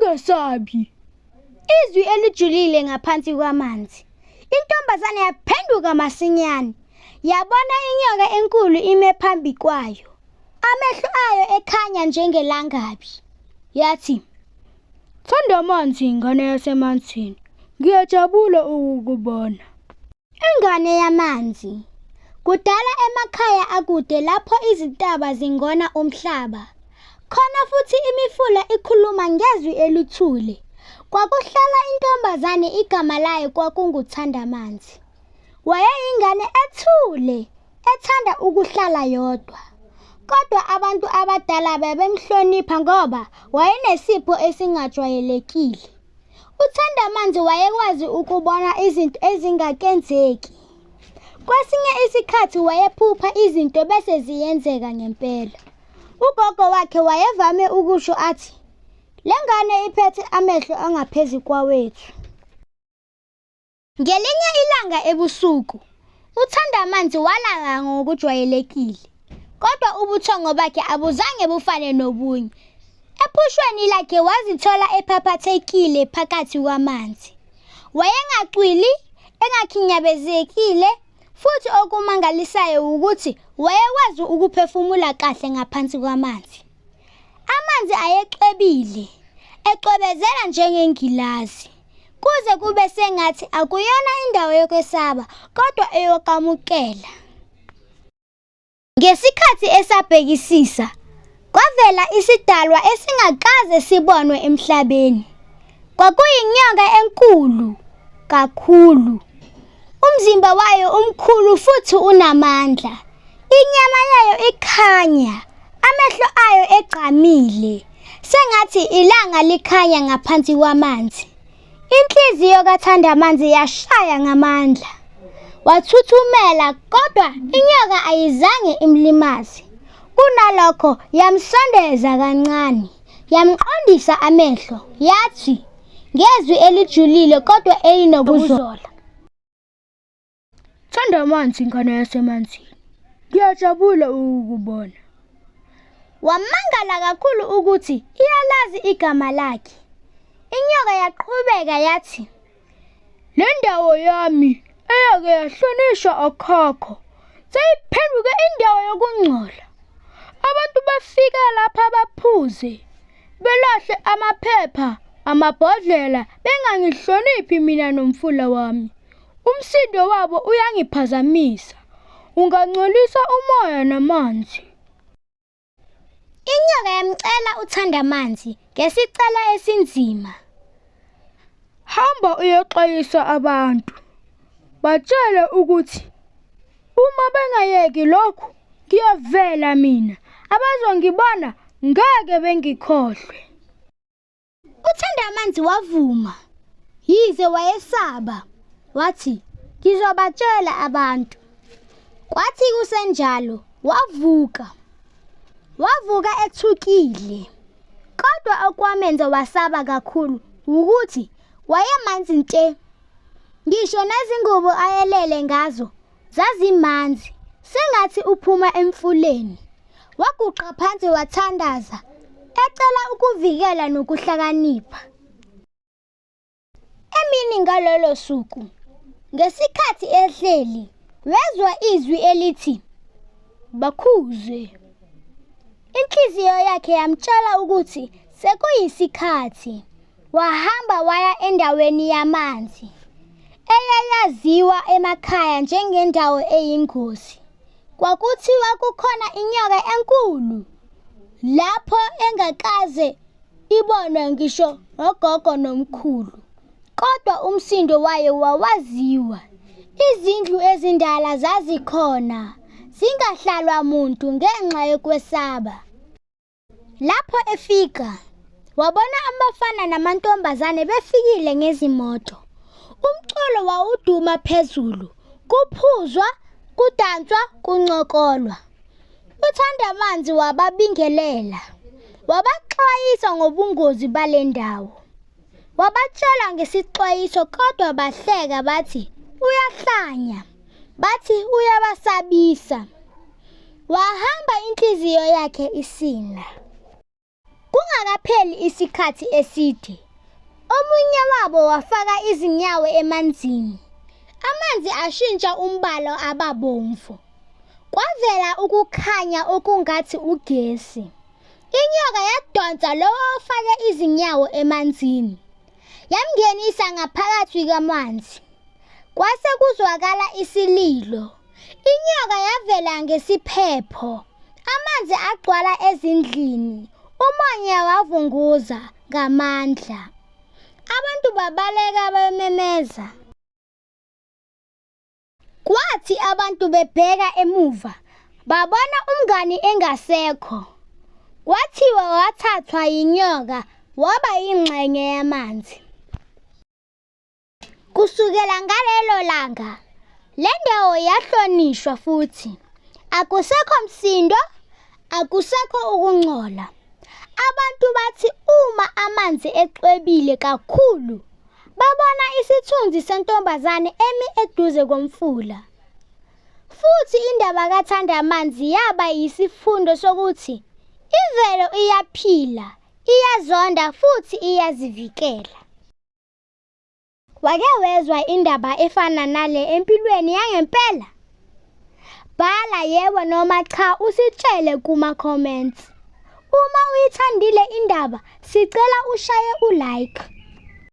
Ungesabi. Izwi elijulile ngaphansi kwamanzi. Intombazane yaphenduka masinyane. Yabona inyoka enkulu ime phambi kwayo. Amehlo ayo ekhanya njengelangabi. Yathi, Thanda amanzi ngane yasemanzini. Ngiyajabula ukukubona. Ingane yamanzi. Kudala emakhaya akude lapho izintaba zingona umhlaba. Khona futhi imifula ikhuluma ngezwi elithule. Kwakuhlala intombazane igama layo kwakunguThandamanzi. Wayeyingane ethule, ethanda ukuhlala yodwa. Kodwa abantu abadala babemhlonipha ngoba wayenesipho esingajwayelekile. UThandamanzi wayekwazi ukubona izinto ezingakenzeki. Kwesinye isikhathi wayephupha izinto bese ziyenzeka ngempela. Ugogo wakhe wayevame ukusho athi, le ngane iphethe amehlo angaphezu kwawethu. Ngelinye ilanga ebusuku, uThandamanzi walala ngokujwayelekile, kodwa ubuthongo bakhe abuzange bufane nobunye. Ephushweni lakhe wazithola ephaphathekile phakathi kwamanzi. Wayengacwili, engakhinyabezekile, futhi okumangalisayo wukuthi wayekwazi ukuphefumula kahle ngaphansi kwamanzi. Amanzi ayecwebile, ecwebezela njengengilazi. Kuze kube sengathi akuyona indawo yokwesaba kodwa eyokwamukela. Ngesikhathi esabhekisisa, kwavela isidalwa esingakaze sibonwe emhlabeni. Kwakuyinyoka enkulu kakhulu. Umzimba wayo umkhulu futhi unamandla. Inyama yayo ikhanya, amehlo ayo egqamile, sengathi ilanga likhanya ngaphansi kwamanzi. Inhliziyo kaThandamanzi yashaya ngamandla. Wathuthumela kodwa inyoka ayizange imlimaze. Kunalokho yamsondeza kancane, yamqondisa amehlo, yathi ngezwi elijulile kodwa elinokuzola. Thanda amanzi ngane yasemanzini. Ngiyajabula ukukubona. Wamangala kakhulu ukuthi iyalazi igama lakhe. Inyoka yaqhubeka yathi, Le ndawo yami eyake yahlonishwa okhokho seyiphenduke indawo yokungcola. Abantu bafika lapha baphuze, belahle amaphepha, amabhodlela bengangihloniphi mina nomfula wami. Umsindo wabo uyangiphazamisa. Ungangcolisa umoya namanzi. Inyoka yamcela uThandamanzi ngesicelo esinzima. Hamba uyoxwayisa abantu. Batshele ukuthi uma bengayeki lokhu ngiyovela mina. Abazongibona ngeke bengikhohlwe. UThandamanzi wavuma, yize wayesaba. Wathi, ngizobatshela abantu. Kwathi kusenjalo, wavuka. Wavuka ethukile. Kodwa okwamenza wasaba kakhulu wukuthi wayemanzi nte. Ngisho nezingubo ayelele ngazo Zazimanzi, sengathi uphuma emfuleni. Waguqa phansi wathandaza, ecela ukuvikela nokuhlakanipha. Emini ngalolo suku, ngesikhathi ehleli, wezwa izwi elithi, Bakhuze. Inhliziyo yakhe yamtshela ukuthi sekuyisikhathi. Wahamba waya endaweni yamanzi eyayaziwa emakhaya njengendawo eyingozi. Kwakuthiwa kukhona inyoka enkulu lapho engakaze ibonwe ngisho nogogo nomkhulu. Kodwa umsindo wayo wawaziwa. Izindlu ezindala zazikhona, zingahlalwa muntu ngenxa yokwesaba. Lapho efika, wabona abafana namantombazane befikile ngezimoto. Umculo wawuduma phezulu, kuphuzwa, kudanswa, kuncokolwa. UThandamanzi wababingelela, wabaxwayisa ngobungozi bale ndawo. Wabatshela ngesixwayiso kodwa bahleka bathi uyahlanya, bathi uyabasabisa. Wahamba inhliziyo yakhe isinda. Kungakapheli isikhathi eside, omunye wabo wafaka izinyawo emanzini. Amanzi ashintsha umbala aba bomvu. Kwavela ukukhanya okungathi ugesi. Inyoka yadonsa lowo ofake izinyawo emanzini. Yamngenisa ngaphakathi kwamanzi. Kwase kuzwakala isililo. Inyoka yavela ngesiphepho. Amanzi agcwala ezindlini. Umoya wavunguza ngamandla. Abantu babaleka bememeza. Kwathi abantu bebheka emuva, babona umngani engasekho. Kwathiwa wathathwa yinyoka waba yingxenye yamanzi. Kusukela ngalelo langa, le ndawo yahlonishwa futhi akusekho msindo, akusekho ukungcola. Abantu bathi uma amanzi ecwebile kakhulu, babona isithunzi sentombazane emi eduze komfula. Futhi indaba kaThandamanzi yaba yisifundo sokuthi imvelo iyaphila, iyazonda futhi iyazivikela. Wake wezwa indaba efana nale empilweni yangempela? Bhala yebo noma cha usitshele kuma-comments. Uma uyithandile indaba, sicela ushaye u-like.